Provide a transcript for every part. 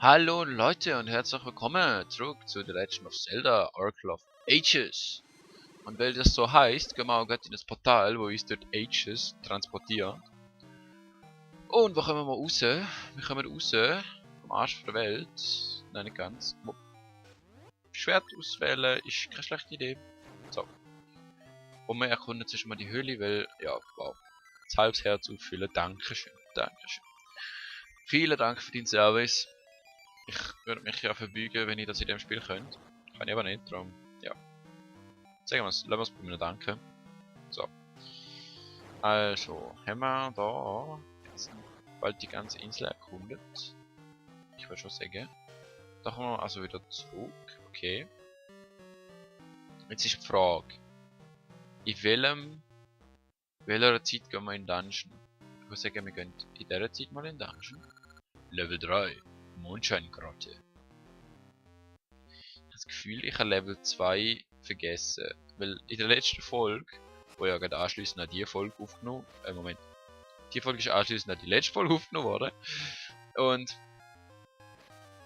Hallo Leute und herzlich willkommen zurück zu The Legend of Zelda Oracle of Ages. Und weil das so heißt, gehen wir auch gleich in das Portal, wo uns dort Ages transportiert. Und wo kommen wir raus? Wir kommen raus vom Arsch der Welt. Nein, nicht ganz. Schwert auswählen ist keine schlechte Idee. So. Und wir erkunden zuerst mal die Höhle, weil, ja, wow. Das halbes Herz auffüllen. Dankeschön. Dankeschön. Vielen Dank für deinen Service. Ich würde mich ja verbeugen, wenn ich das in dem Spiel könnte. Kann ich aber nicht, darum, ja. Sagen wir es, lassen wir es bei mir danken. So. Also, haben wir da jetzt bald die ganze Insel erkundet. Ich würde schon sagen. Da kommen wir also wieder zurück. Okay. Jetzt ist die Frage. In welcher Zeit gehen wir in den Dungeon? Ich würde sagen, wir gehen in dieser Zeit mal in den Dungeon. Level 3. Mondscheingrotte. Ich habe das Gefühl, ich habe Level 2 vergessen. Weil in der letzten Folge, wo ja gerade anschliessend an die Folge aufgenommen, Moment. Die Folge ist anschliessend an die letzte Folge aufgenommen worden. Und,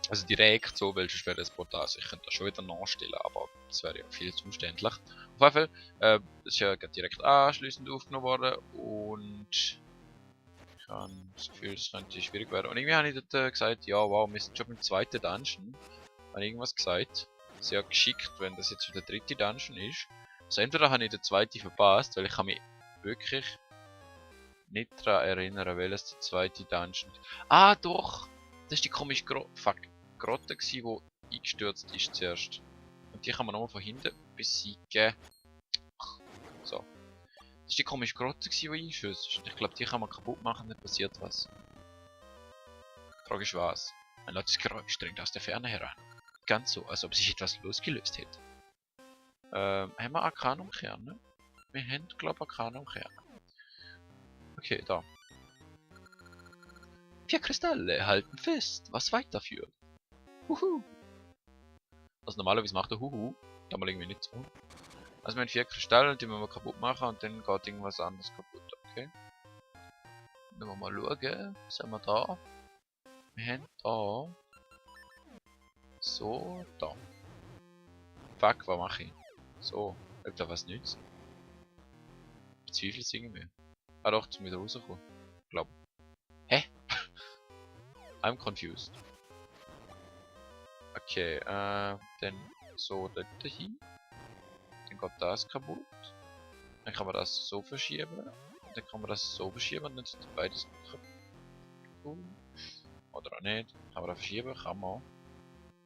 also direkt so, weil sonst wäre das Portal, also ich könnte das schon wieder nachstellen, aber das wäre ja viel zu umständlich. Auf jeden Fall, das ist ja direkt anschliessend aufgenommen worden und ich habe das Gefühl, es könnte schwierig werden. Und irgendwie habe ich dort gesagt, ja wow, wir sind schon beim zweiten Dungeon. Habe ich irgendwas gesagt. Sehr geschickt, wenn das jetzt schon der dritte Dungeon ist. Also entweder habe ich den zweiten verpasst, weil ich kann mich wirklich nicht daran erinnern, welches der zweite Dungeon ist. Ah doch! Das ist die komische Grotte gewesen, die eingestürzt ist zuerst. Und die kann man nochmal von hinten besiegen. So. Das ist die komische Grotte gewesen, die eingestürzt ist. Und ich glaube, die kann man kaputt machen, dann passiert was. Die Frage ist was? Ein lautes Geräusch dringt aus der Ferne heran. Ganz so, als ob sich etwas losgelöst hätte. Haben wir Arcanum-Kerne? Wir haben, glaube ich, Arcanum-Kerne. Okay, da. 4 Kristalle halten fest, was weiterführt. Huhu. Also normalerweise macht er Huhu. Da mal irgendwie nicht so. Also wir haben 4 Kristalle, die müssen wir kaputt machen und dann geht irgendwas anderes kaputt. Okay. Dann wir mal schauen. Was haben wir da? Wir haben da. So, da. Fuck, was mache ich? So, ob da was nützt? Bezweifle es irgendwie. Ah doch, zum wieder rauskommen. Glaub. Hä? I'm confused. Okay, dann so dort hin. Dann geht das kaputt. Dann kann man das so verschieben. Dann kann man das so verschieben und dann sind beides kaputt. Oder auch nicht. Kann man das verschieben? Kann man.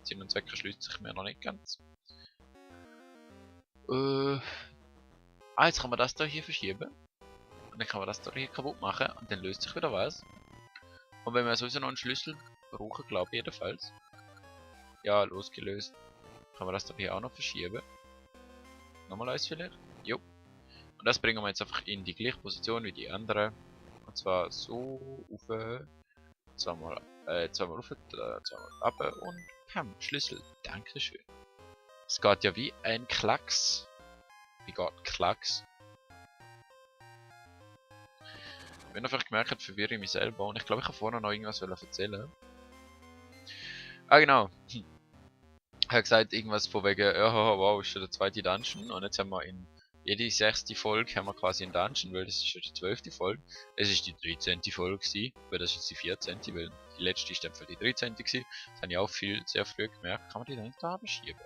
Sinn und Zweck erschließt sich mir noch nicht ganz. Jetzt kann man das da hier verschieben. Und dann kann man das da hier kaputt machen. Und dann löst sich wieder was. Und wenn wir sowieso noch einen Schlüssel brauchen, glaube ich jedenfalls. Ja, losgelöst. Kann man das da hier auch noch verschieben. Nochmal eins vielleicht. Jo. Und das bringen wir jetzt einfach in die gleiche Position wie die anderen. Und zwar so auf. Zweimal auf, zweimal ab und pam, Schlüssel. Dankeschön. Es geht ja wie ein Klacks. Wie geht Klacks? Wenn ihr vielleicht gemerkt habt, verwirre ich mich selber. Und ich glaube, ich habe vorher noch irgendwas erzählen. Ah genau. Ich habe gesagt, irgendwas von wegen, oh, wow, ist schon der zweite Dungeon. Und jetzt haben wir in jede 6. Folge haben wir quasi einen Dungeon, weil das ist schon die 12. Folge. Es ist die 13. Folge gewesen, weil das ist die 14. Weil die letzte ist dann für die 13. gewesen. Das habe ich auch sehr früh gemerkt. Kann man die dann da beschieben?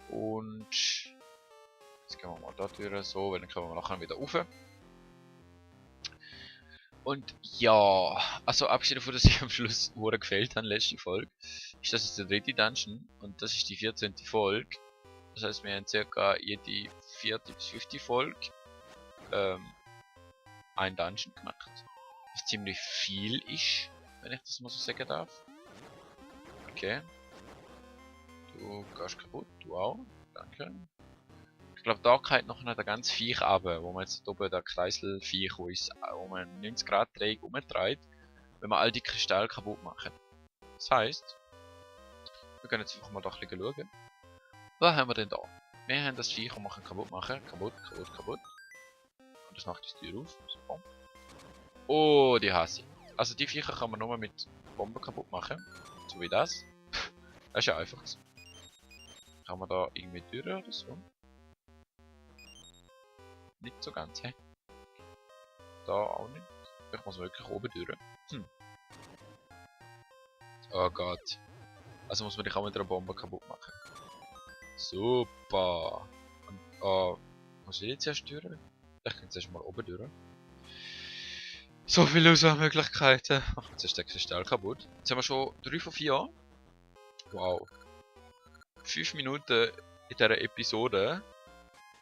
Und jetzt gehen wir mal da durch so, weil dann können wir nachher wieder rauf. Und ja, also abgesehen davon, dass ich am Schluss Uhren gefällt habe, letzte Folge, ist das jetzt der dritte Dungeon und das ist die 14. Folge. Das heißt, wir haben circa jede 4. bis 5. Folge ein Dungeon gemacht. Was ziemlich viel ist, wenn ich das mal so sagen darf. Okay. Du gehst kaputt, du auch. Danke. Ich glaube, da geht noch der ganz Viech runter, wo man jetzt oben der Kreiselviech, wo man 90 Grad Drehung umdreht, wenn wir all die Kristalle kaputt machen. Das heisst, wir können jetzt einfach mal da ein bisschen schauen. Was haben wir denn da? Wir haben das Viech, und wir kaputt machen. Kaputt. Und das macht die Tür auf. So. Oh, die hasse ich. Also die Viecher kann man nur mit Bomben kaputt machen. So wie das. Das ist ja einfach so. Kann man da irgendwie durch oder so? Nicht so ganz, hä? Da auch nicht. Ich muss wirklich oben durch. Oh Gott. Also muss man dich auch mit einer Bombe kaputt machen. Super. Und, muss ich jetzt erst durch? Ich kann jetzt erstmal oben durch. So viele Auswahlmöglichkeiten. Ach, jetzt ist der Kristall kaputt. Jetzt haben wir schon 3 von 4. Wow. 5 Minuten in dieser Episode.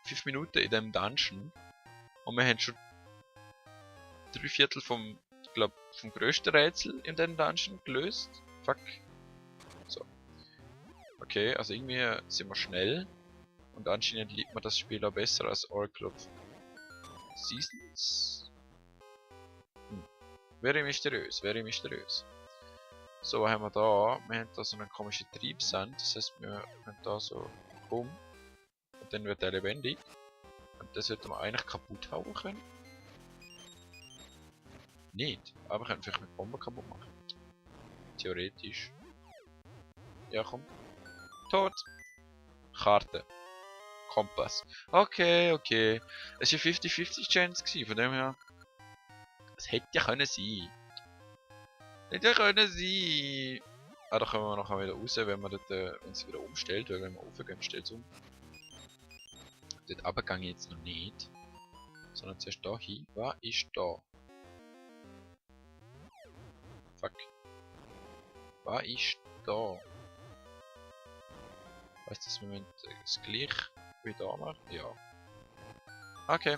5 Minuten in diesem Dungeon. Und wir haben schon 3/4 vom, ich glaub, vom grössten Rätsel in diesem Dungeon gelöst. Fuck. So. Okay, also irgendwie sind wir schnell. Und anscheinend liebt man das Spiel auch besser als Oracle of Seasons. Wäre mysteriös, wäre mysteriös. So, was haben wir da? Wir haben da so einen komischen Triebsand. Das heißt, wir können da so rum. Und dann wird er lebendig. Und das sollten wir eigentlich kaputt hauen können. Nicht, aber wir können vielleicht mit Bomben kaputt machen. Theoretisch. Ja, komm. Tot. Karte. Kompass. Okay, okay. Es war 50-50 Chance gewesen, von dem her. Es hätte ja können sein. Hätte ja können sein. Ah, da kommen wir nachher wieder raus, wenn man dort, wenn es wieder umstellt, weil wenn wir raufgehen, stellt es um. Dort runter gehe ich jetzt noch nicht. Sondern zuerst da hin. Was ist da? Fuck. Was ist da? Heißt das, wir müssen das gleich wie da machen? Ja. Okay.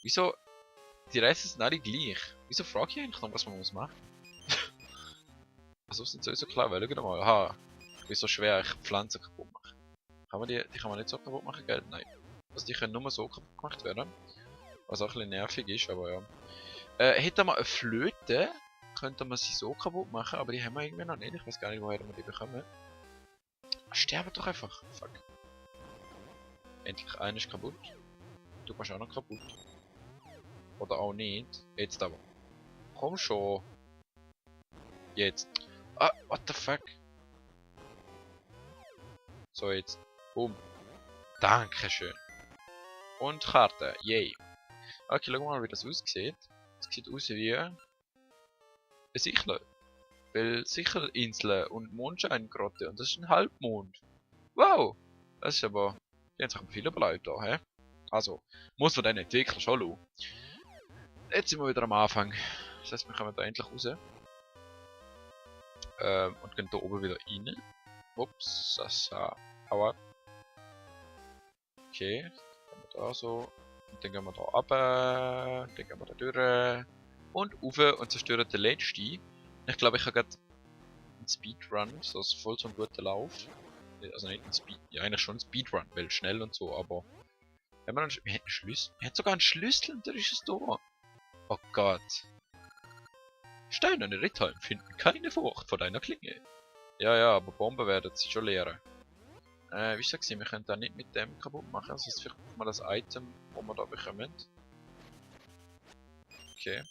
Wieso? Die Rätsel sind alle gleich. Wieso frage ich eigentlich noch, was man muss machen? Also sind sowieso klar, weil schau mal. Aha. Ich bin so schwer, ich Pflanzen kaputt machen. Kann man die kann man nicht so kaputt machen, gell? Nein. Also die können nur so kaputt gemacht werden. Was auch ein bisschen nervig ist, aber ja. Hätte man eine Flöte, könnte man sie so kaputt machen, aber die haben wir irgendwie noch nicht. Ich weiß gar nicht, woher wir die bekommen. Sterbe doch einfach. Fuck. Endlich, einer ist kaputt. Du machst auch noch kaputt. Oder auch nicht. Jetzt aber. Komm schon. Jetzt. Ah, what the fuck? So, jetzt. Boom. Dankeschön. Und Karte. Yay. Okay, schau mal, wie das aussieht. Es sieht aus wie eine Sichel. Weil Sichelinseln und Mondscheingrotte. Und das ist ein Halbmond. Wow. Das ist aber... Die haben sich aber viele Leute da, hä? Also, muss man den Entwickler schon schauen. Jetzt sind wir wieder am Anfang. Das heißt, wir kommen da endlich raus. Und gehen da oben wieder rein. Ups, sasa. Hau ab. Okay, dann gehen wir da so. Und dann gehen wir da runter. Dann gehen wir da durch. Und rauf und zerstören den letzten. Ich glaube, ich habe gerade einen Speedrun, so voll so einen guten Lauf. Also nicht ein Speed, ja eigentlich schon ein Speedrun, weil schnell und so, aber... wir haben einen Schlüssel. Wir haben sogar einen Schlüssel und da ist es da. Oh Gott. Steinerne Ritter empfinden keine Furcht vor deiner Klinge. Ja, ja, aber Bomben werden sie schon leeren. Wie gesagt, wir können da nicht mit dem kaputt machen. Das heißt, vielleicht brauchen wir das Item, das wir da bekommen. Okay.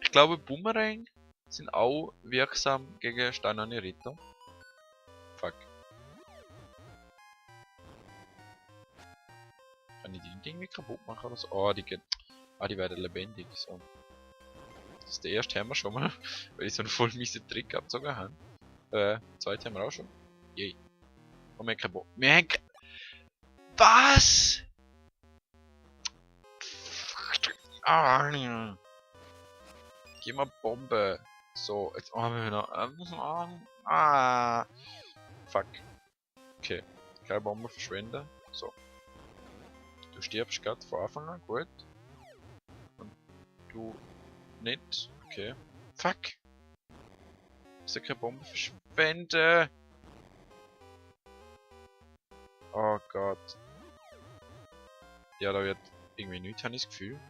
Ich glaube, Boomerang sind auch wirksam gegen steinerne Ritter. Fuck. Kann ich die irgendwie kaputt machen oder so? Oh, die werden lebendig. So. Das ist der erste haben wir schon mal, weil ich so einen voll miesen Trick abgezogen habe. Zweite haben wir auch schon. Yay. Und wir haben keinen Bock. Wir haben was? Ah, gib mal Bombe. So, jetzt haben wir noch. Fuck. Okay. Keine Bombe verschwenden. So. Du stirbst gerade von Anfang an, gut. Und du nicht. Okay. Fuck. Ich soll keine Bombe verschwenden. Oh Gott. Ja, da wird irgendwie nichts, habe ich das Gefühl.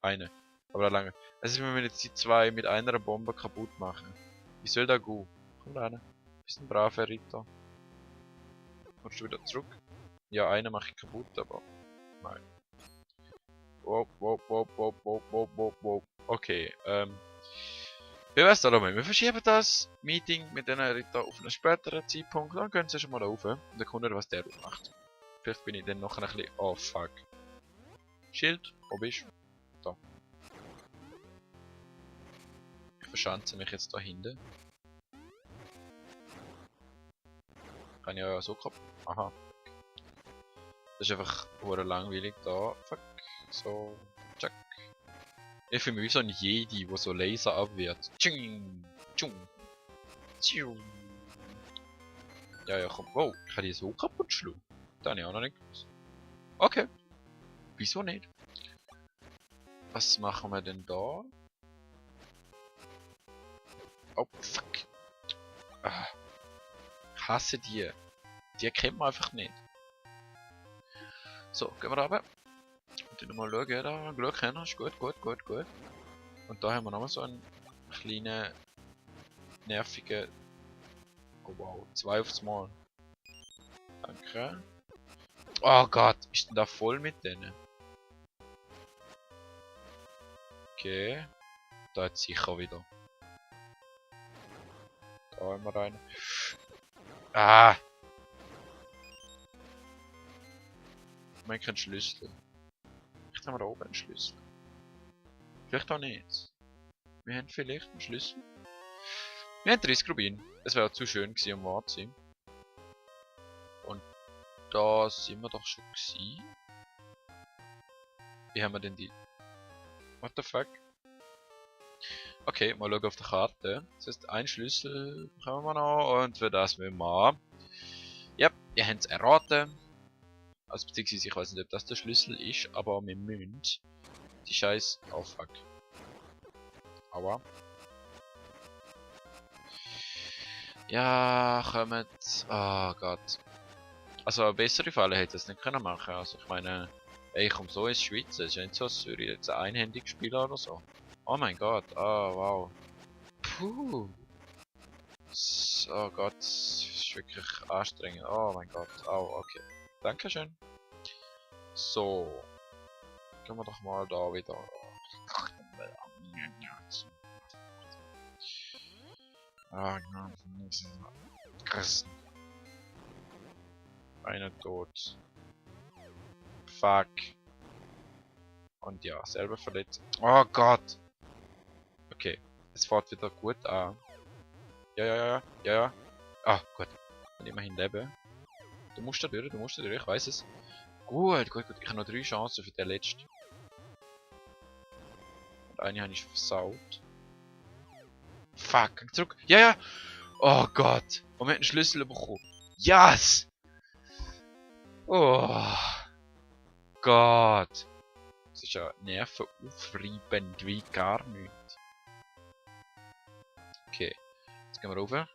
Eine. Aber lange. Also wir müssen jetzt die zwei mit einer Bombe kaputt machen. Wie soll das gehen? Komm da rein. Bist ein braver Ritter. Kommst du wieder zurück? Ja, eine mache ich kaputt, aber... nein. Wow. Okay, Wie wär's da damit? Wir verschieben das Meeting mit den Ritter auf einen späteren Zeitpunkt. Dann gehen sie schon mal rauf und erkunden, was der macht. Vielleicht bin ich dann noch ein bisschen... Oh fuck. Schild, wo bist du? Da. Ich verschanze mich jetzt da hinten. Kann ich ja so kaputt. Aha. Das ist einfach hure langweilig da. Fuck. So. Check. Ich fühle mich wie so ein Jedi, der so Laser abwehrt. Tsching. Tschung. Tschung. Ja, ja, komm. Wow, ich kann die so kaputt schlagen. Das habe ich auch noch nicht gewusst. Okay. Wieso nicht? Was machen wir denn da? Oh, fuck. Ah. Ich hasse die. Die kennt man einfach nicht. So, gehen wir runter. Und dann mal schauen, da Glück haben. Ist gut, gut, gut, gut. Und da haben wir nochmal so einen kleinen, nervigen... Oh wow, 2 aufs Mal. Danke. Oh Gott, ist denn da voll mit denen? Okay. Da hat sicher wieder. Da haben wir einen. Ah! Wir haben keinen Schlüssel. Vielleicht haben wir da oben einen Schlüssel. Vielleicht auch nicht. Wir haben vielleicht einen Schlüssel. Wir haben 30 Rubin. Es wäre zu schön gewesen, um wahr zu sein. Und da sind wir doch schon gewesen. Wie haben wir denn die... What the fuck? Okay, mal schauen auf der Karte. Das heißt, ein Schlüssel bekommen wir noch und für das müssen wir... Ja, ihr habt es erraten. Also beziehungsweise ich weiß nicht, ob das der Schlüssel ist, aber wir müssen die scheiß... Oh fuck. Aua. Ja, kommt... Oh Gott. Also eine bessere Falle hätte es nicht können machen. Also ich meine, ey, ich komme so ins Schweiz. Es ist ja nicht so, als würde ich jetzt einhändig spielen oder so. Oh mein Gott, oh wow. Puh. Oh Gott, das ist wirklich anstrengend. Oh mein Gott, oh, okay. Dankeschön. So. Gehen wir doch mal da wieder. Ah, krass. Einer tot. Fuck. Und ja, selber verletzt. Oh Gott. Okay, es fährt wieder gut an. Ja. Ah, gut. Und immerhin leben. Du musst da durch, ich weiß es. Gut. Ich habe noch 3 Chancen für den letzten. Und eine habe ich versaut. Fuck, gang zurück. Ja. Oh Gott. Und wir haben einen Schlüssel bekommen. Yes! Oh Gott. Das ist ja nervenaufreibend wie gar nichts. Okay. Jetzt gehen wir rauf. Wir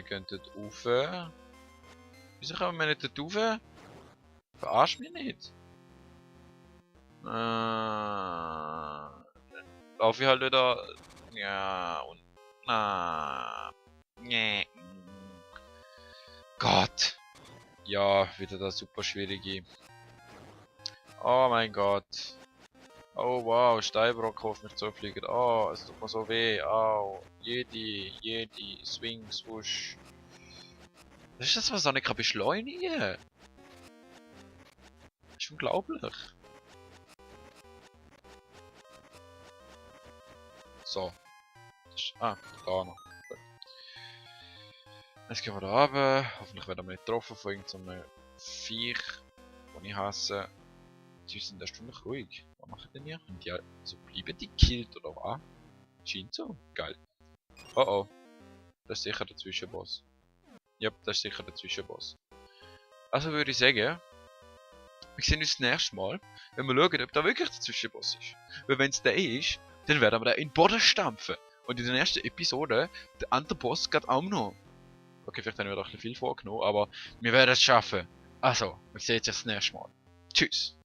gehen dort rauf. Wieso kommen wir nicht dort rauf? Verarsch mich nicht. Dann lauf ich halt wieder. Ja, und. Nee. Gott. Ja, wieder das super schwierige. Oh mein Gott. Oh wow, Steinbrock auf mich zufliegen. Oh, es tut mir so weh. Au. Jedi, Swing, Swoosh. Das ist das, was ich nicht kann beschleunigen. Das ist unglaublich. So. Da noch. Gut. Jetzt gehen wir da runter. Hoffentlich werden wir nicht getroffen von irgendeinem Viech, das ich hasse. Die sind erstaunlich ruhig. Was machen denn hier? Und die also bleiben die gekillt oder was? Scheint so. Geil. Oh oh. Das ist sicher der Zwischenboss. Ja, das ist sicher der Zwischenboss. Also würde ich sagen, wir sehen uns das nächste Mal, wenn wir schauen, ob da wirklich der Zwischenboss ist. Weil wenn es der ist, dann werden wir den in den Boden stampfen. Und in der nächsten Episode, der andere Boss geht auch noch. Okay, vielleicht haben wir doch ein bisschen viel vorgenommen, aber wir werden es schaffen. Also, wir sehen uns das nächste Mal. Tschüss.